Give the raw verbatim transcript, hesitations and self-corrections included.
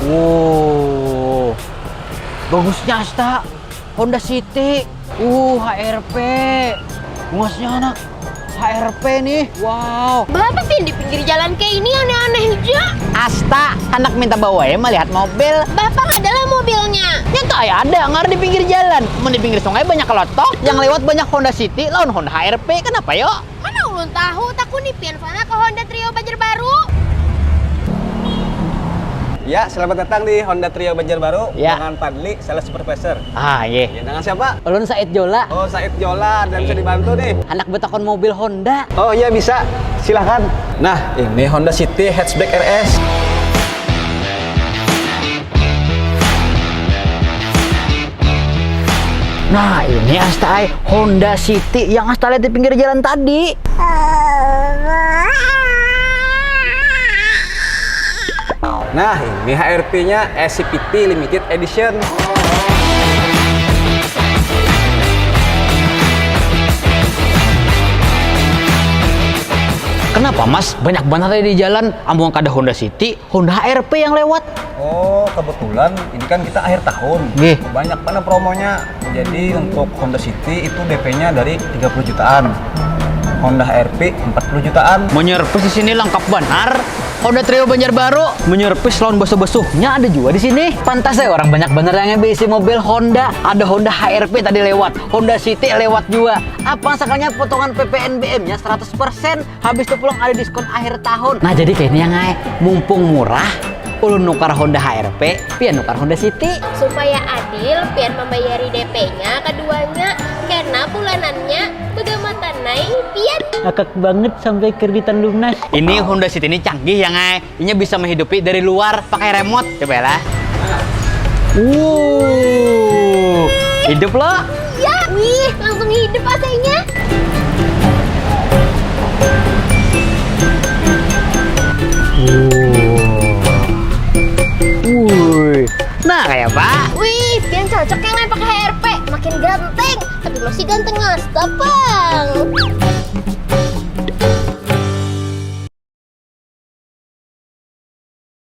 Wow, bagusnya Asta. Honda City. Uh, H R P. Muasnya anak H R P nih. Wow. Bapak pin di pinggir jalan kayak ini aneh-aneh aja. Asta, anak minta bawa ya melihat mobil. Bapak adalah mobilnya. Nyata ya ada ngar di pinggir jalan. Mau di pinggir sungai banyak kelotok, yang lewat banyak Honda City lawan Honda H R P. Kenapa yo? Mana ulun tahu, takuni pian sana ke Honda Trio Banjarbaru. Ya, selamat datang di Honda Trio Banjarbaru. Ya. Dengan Padli, sales supervisor. Ah, iya. Ya, dengan siapa? Ulun Said Jola. Oh, Said Jola, dan bisa dibantu nih. Anak betakon mobil Honda. Oh iya, bisa. Silahkan. Nah, ini Honda City Hatchback R S. Nah, ini Asta ai, Honda City yang Asta lihat di pinggir jalan tadi. Nah, ini H R P-nya S C P T Limited Edition. Kenapa, Mas? Banyak banget tadi di jalan, amun kada Honda City, Honda H R P yang lewat. Oh, kebetulan ini kan kita akhir tahun. Nggih. Banyak mana promonya. Jadi untuk Honda City itu D P-nya dari tiga puluh jutaan. Honda H R V empat puluh jutaan. Menyervis di sini lengkap benar. Honda Trio Banjarbaru menyervis lawan basuh-basuhnya ada juga di sini. Pantas ya orang banyak benar yang bisi mobil Honda. Ada Honda H R V tadi lewat, Honda City lewat juga. Apa sekalinya potongan P P N B M-nya seratus persen. Habis itu pulang ada diskon akhir tahun. Nah, jadi kayak ini yang ngai, mumpung murah, ulun nukar Honda H R V, pian nukar Honda City. Supaya adil, pian membayari D P-nya keduanya, karena bulanannya begamatan nai pian. Akak banget sampai kreditan lunas. Ini Honda City ini canggih ya ngai. Inya bisa menghidupi dari luar pakai remote. Coba ya lah. Wuh, hidup lo. Iya, wih, langsung hidup A C-nya. Wuh. Wuih. Nah, kayak apa? Wih, pian cocok yang main pakai H R V, makin ganteng. Tapi masih ganteng Asta pang.